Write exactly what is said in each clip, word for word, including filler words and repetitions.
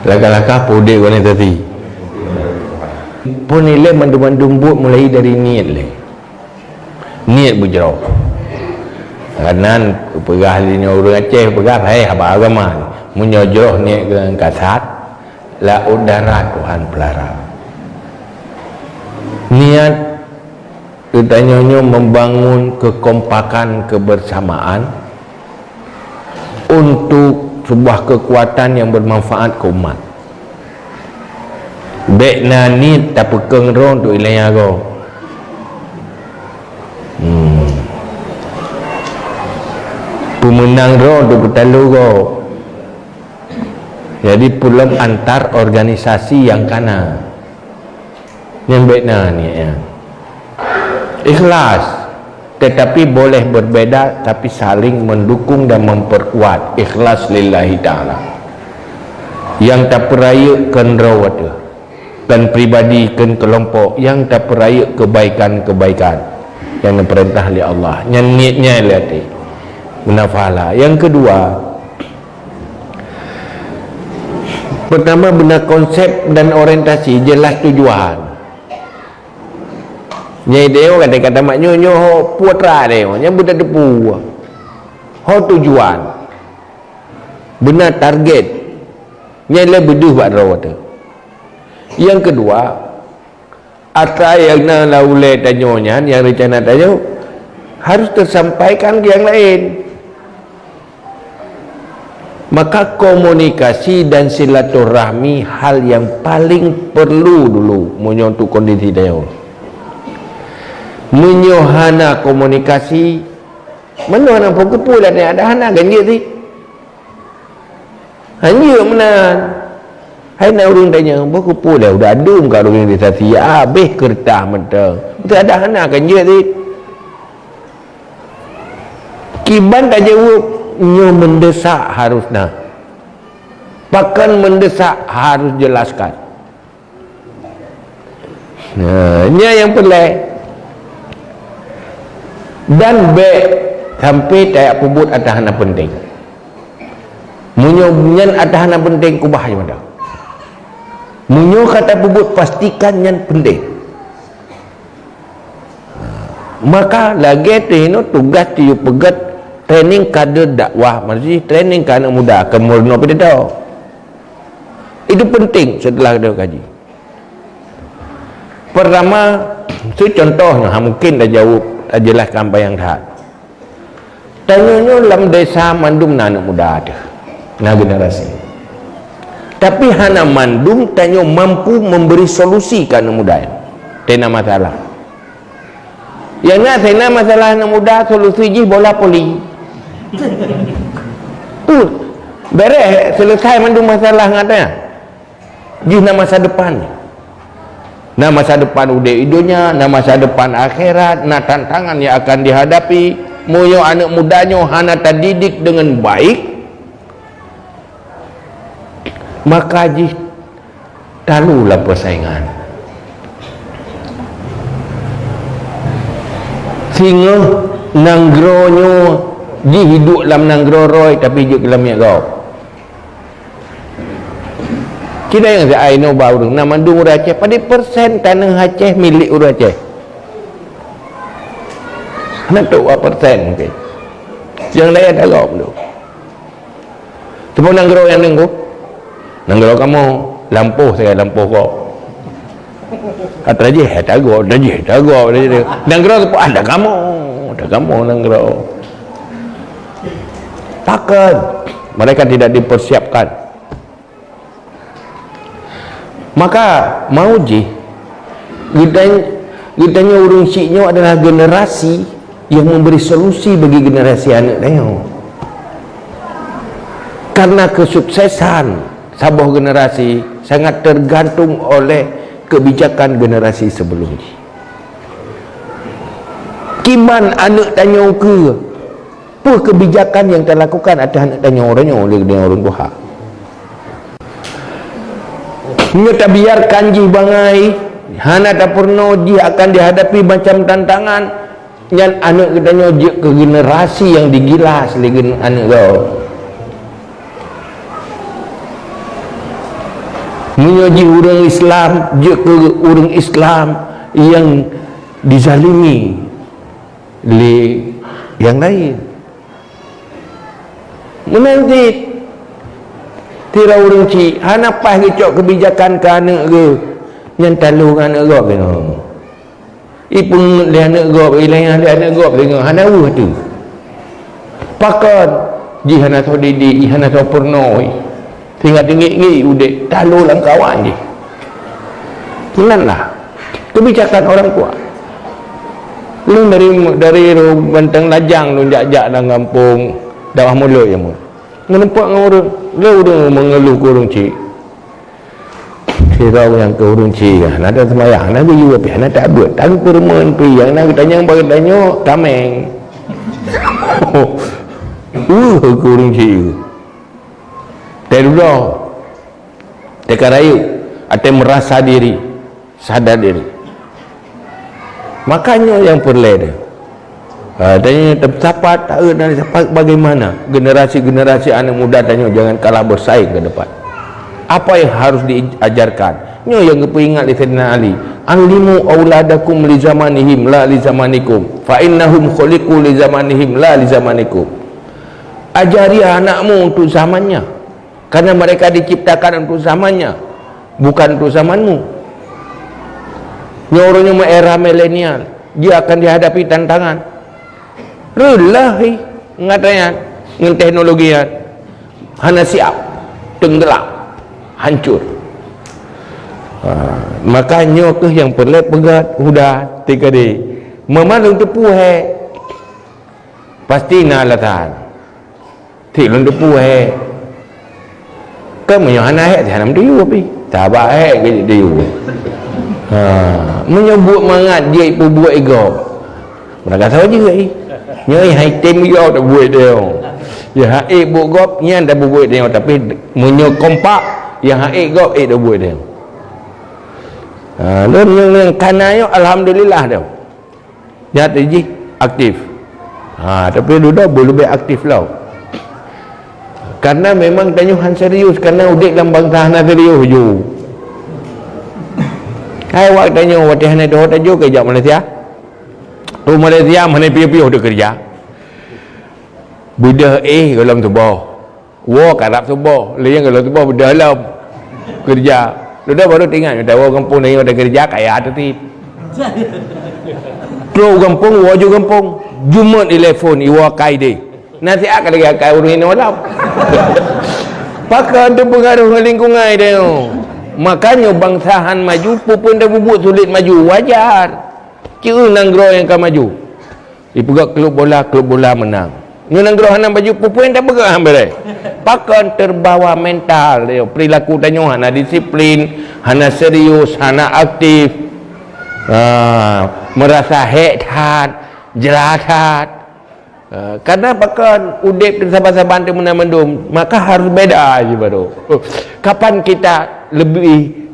Langkah-langkah peudeh organisasi. Pun ilée mandum-mandum buet mulai dari niet lé. Niet beujroh. Karena peugah lé nyoe ureuëng Aceh peugah, "Hai haba agama." Meunyoe jroh niet keu kasat, laôt darat Tuhan pelara. Niet geutanyoe nyoe membangun kekompakan kebersamaan untuk sebuah kekuatan yang bermanfaat ke umat. Bék na niet tapeukong droe untuk ilée nyagoe. Hmm. Peumeunang droe untuk peutaloe goe. Jadi peulom antar organisasi yang kana. Nyang bék na niet nyan. Ikhlas, tetapi boleh berbeda tapi saling mendukung dan memperkuat. Ikhlas lillahi ta'ala. Nyang tapeurayeuk keu droe teuh, keu pribadi, keu kelompok, nyang tapeurayeuk kebaikan-kebaikan nyang diperintah lé Allah. Nyan niet nyan lé até. Guna pahala. Nyang keudua, pertama beuna konsep dan orientasi, jelas tujuan. Nyang ideal kata-kata mak nyoe, nyoe ho putra deh, nyang beuteupeue. Ho tujuan. Beuna target. Nyang lé beudeuh bak droe teuh. Nyang keudua, atra nyang na lam ulée tanyoe nyan, nyang reuncana tanyoe harus tersampaikan keu nyang laén. Maka komunikasi dan silaturahmi hal yang paling perlu dulu meunyoe untuk kondisi tanyoe. Meunyoe hana komunikasi, meunoe hana peue-peue lah, ada hana ganjeuet sih. Hanjeuet meunan. Hai na ureuëng tanyong, "Beuh keupeue lé udah dum ka ureuëng di sasia, habéh keureutah mantong. Beutôi ada hana kan jeuet cit?" Kiban tajaweueb, nyoe mendesak harus na. Pakon mendesak harus jelaskan. Nah, nyan nyang peureulée. Dan bék sampai tajak peubuet atra hana penting. Meunyoe nyan atra hana penting, kubah aja mantong. Meunyoe ka tapeubuet, pastikan nyan penting. Maka lagée teuh inoe tugaih tiyueb peugét training kader dakwah, maksudnya training keu aneuk muda, keu meurunoe pidato. Itu penting setelah geutanyoe kaji. Pertama, su contoh nyoe, ha, mungkin tajaweueb, tajelaskan bak nyang that. Tanyoe nyoe lam desa mandum na aneuk muda teuh, na generasi. Tapi hana mandum tanyoe mampu memberi solusi keu aneuk muda nyan. Tena masalah. Nyang na tena masalah aneuk muda, solusi jih bola voli. Tu, beres, selesai mandum masalah ngon tanyoe. Jih na masa depan. Na masa depan udeb di donya, na masa depan akhirat, na tantangan yang akan dihadapi. Meunyoe aneuk muda nyoe hana tadidik dengan baik, maka jih talu lam persaingan. Singoh nanggroe nyoe jih hidup lam nanggroe roi, tapi jeuet keu lam miet gob. Ci dayang si ai noe ba ureuëng, na mandum ureuëng Aceh. Padé persen taneuh Aceh milék ureuëng Aceh? Hana trok dua persen mungkin. Nyang laén agam tu. Teuma nanggroe nyang nenggoh. Nanggroe kamoe, lampôh sagai lampôh gob. Atra jih, eh, tagoe, atra jih, tagoe, atra jih. Nanggroe teupeu, ah, atra kamoe, atra kamoe nanggroe. Pakon mereka tidak dipersiapkan. Maka mau jih, geutan-, geutanyoe ureuëng syiek nyoe adalah generasi yang memberi solusi bagi generasi aneuk tanyoe. Karena kesuksesan saboh generasi sangat tergantung oleh kebijakan generasi sebelum jih. Kiban aneuk tanyoe keue, peue kebijakan nyang talakukan ateueh aneuk tanyoe uroe nyoe lé geutanyoe ureuëng tuha. Meunyoe tabiarkan jih bangai, hana tapeurunoe jih akan dihadapi macam tantangan, nyan aneuk geutanyoe jeuet keu generasi nyang digilas lé gen-, aneuk gob. Meunyoe jih ureuëng Islam jeuet keu ureuëng Islam nyang dizalimi lé nyang laén. Meunan cit, sidroe ureuëng chik hana paih geucok keubijakan keu aneuëk geuh, nyan talo ngon aneuëk gob deungoe. Ipeungeut lé aneuëk gob, ilée lé aneuëk gob deungoe, hana weueh teuh. Pakon? Jih hana soe didik, jih hana soe peurunoe. Sehingga teungiek-ngiek udeb talo lam kawan jih. Meunan lah keubijakan orang tua. Lôn dari, dari Banteng Lajang lôn jak-jak lam gampông Dawah Mulod nyan. Ngon nampak ngon ureuëng, lé ureuëng meungeuluh keu ureuëng chik. Sidroe nyang keu ureuëng chik, hana taseumayang, hana geuyue pih, hana tabeuet, tan peureumeuen pih, nyang na geutanyong bak geutanyoe tameng. Uh, keu ureuëng chik. Teududoe, teuka rayeuk, até meurasa diri, sadar diri. Maka nyoe nyang peureulée deh. Ha, dan nyoe teusapat, taeu dan sapat bagaimana generasi-generasi anak muda dan nyoe jangan kalah bersaing ke depan. Apa yang harus diajarkan? Nyoe nyang geupeuingat lé Saidina Ali, "Allimu auladakum li zamanihim la li zamanikum, fa innahum khuliqu li zamanihim la li zamanikum." Ajari anakmu untuk zamannya. Karena mereka diciptakan untuk zamannya, bukan untuk zamanmu. Nyoe uroe nyoe era milenial, dia akan dihadapi tantangan. Reulah hi ngat nyan ngon teknologi nyan. Hana siap, tenggelam, hancur. Ha, maka nyoe keuh nyang peureulée peugah udah tika deh. Meunyoe lôn teupeu hai, pasti na alasan. Cit lôn teupeu hai. Kan meunyoe hana hai, hana meutuyue pih. Sabab hai keu jituyue. Ha, meunyoe buet mangat jeuet peubuet igob. Meurasa jeuet i. Nyoe hai tem yo tak buet deh. Ya hai buet gob nyan dak buet deh, tapi meunyoe kompak, ya hai gob eh dak buet deh. Ha, lôn nyang, nyang kana yo alhamdulillah deh. Nyan jih aktif. Ha, tapi dudoe beu leubeh aktif lom. Karena memang tanyoe han serius, karena udeb lam bansa hana serius ju. Hai wak tanyoe watée hana doh tajok ke jak Malaysia. Tu Malaysia mana piôh-piôh teukeureuja. Beudôh éh golom tuboh. Woe karab suboh, lé nyang golom suboh beudôh lom. Keureuja. Dudoe baru teuingat, mita woe gampông nyoe teukeureuja kaya teutit. Trok gampông, woe ju gampông. Jumeut ilephon, iwoe akai deh. Nasihat ka lagée akai ureuëng inong lom. Pakon teupeungaruh ngon lingkungan tanyoe. Makanya bansa han maju, peue-peue dak bubuet sulet maju, wajar. Ceu nanggroe nyang ka maju. Ipeugah klub bola, klub bola menang. Nyoe nanggroe hana baju pupui dah peugah han beureh. Pakon terbawa mental dia. Perilaku tanyoe hana disiplin, hana serius, hana aktif. Ha, merasa hek that, jera that. Ha, karena pakon udeb teusaban-saban teuh meunan mandum, maka harus beda je baru. Kapan kita lebih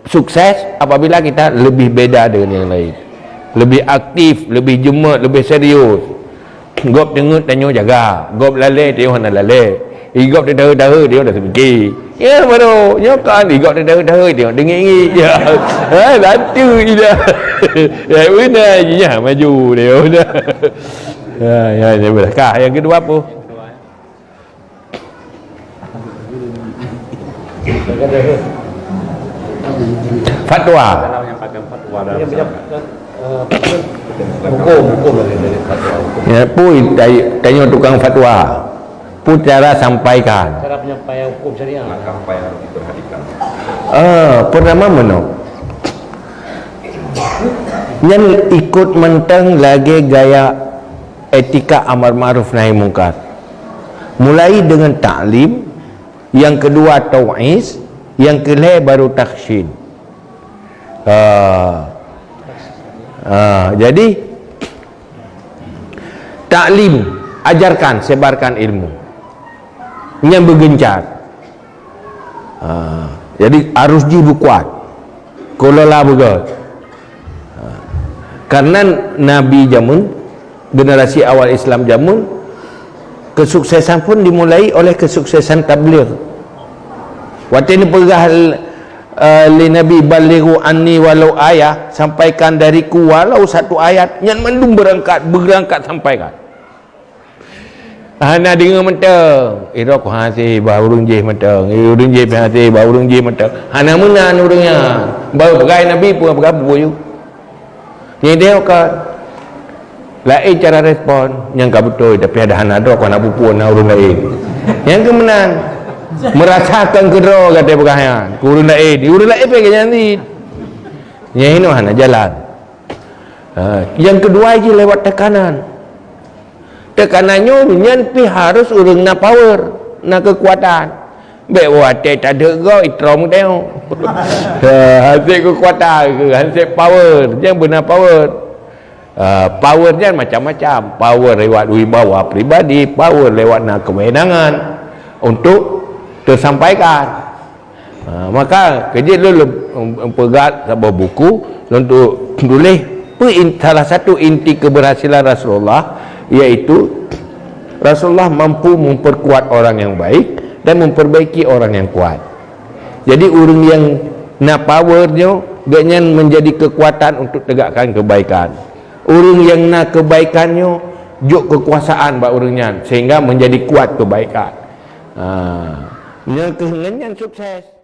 sukses apabila kita lebih beda dengan yang lain. Lebih aktif, lebih jeumeut, lebih serius. Gob teungeut tanyoe jaga, gob lalée tanyoe hana lalée. Igob teudahe-dahe tanyoe dah seumike. Ya baru, nyoe kan igob teudahe-dahe tanyoe deungi-ngi. Ya. Ha, bantu ida. Ya beuna ji nya maju dia. Ya, ya, ya beuna. Ka yang kedua apa? Fatwa. Dalam menyampaikan fatwa dalam masyarakat. Hukum, hukum dari, dari fatwa, hukum. Ya, pui, tay-, tanyoe tukang fatwa. Pui cara sampaikan. Cara penyampaian hukum syariah. Langkah apa yang harus diperhatikan? Ah, pertama meunoe. Nyan ikut mantong lagée gaya etika amar ma'ruf nahi mungkar. Mulai dengan taklim, yang kedua tau'iz, yang kelhée baru takhsyin. Ah. Ah, jadi taklim, ajarkan, sebarkan ilmu. Nyan beugeuncar. Ha, jadi arus jih beukuat. Kelola beugét. Ha, karena Nabi jameun, generasi awal Islam jameun, kesuksesan pun dimulai oleh kesuksesan tabligh. Watée neupeugah, eh, lé Nabi, "Balighu anni walau ayah," sampaikan dariku walau satu ayat, nyan mandum beurangkat, beurangkat sampaikan. Hana deungoe mantong, irok hase bah ureuëng jih mantong, ureuëng jih hase bah ureuëng jih mantong. Hana meunan ureuëng nyan. Baru peugah Nabi pun peugah bubu yu. Nyan dia kan. Laén cara respon, nyang ka beutôi, tapi ada hana droe, kon na pupuk na ureuëng laén. Nyang keu meunan, merasakan keudroe gata peugah nyan, keu ureuëng laén, ureuëng laén pih geunyang cit. Nyang inoe hana jalan. Ha, nyang keudua jih lewat tekanan. Tekanan nyoe nyan pih harus ureuëng na power, na keukuatan. Bék watée tadeuek goe itrom tengok. Ha, hanse keukuatan ke, hanse power, nyang beuna power. Ah, power nyan macam-macam. Power lewat wibawa pribadi, power lewat na kewenangan untuk tersampaikan. Ah, maka kejit lôn, lôn, lôn peugah saboh buku, lôn tu-, tuléh peue in-, salah satu inti keberhasilan Rasulullah, iaitu Rasulullah mampu memperkuat orang yang baik dan memperbaiki orang yang kuat. Jadi ureuëng nyang na power nyoe, gobnyan menjadi kekuatan untuk tegakkan kebaikan. Ureuëng nyang na kebaikan nyoe, jok kekuasaan bak ureuëng nyan sehingga menjadi kuat kebaikan. Ha. Nyan keuh ngon nyan sukses.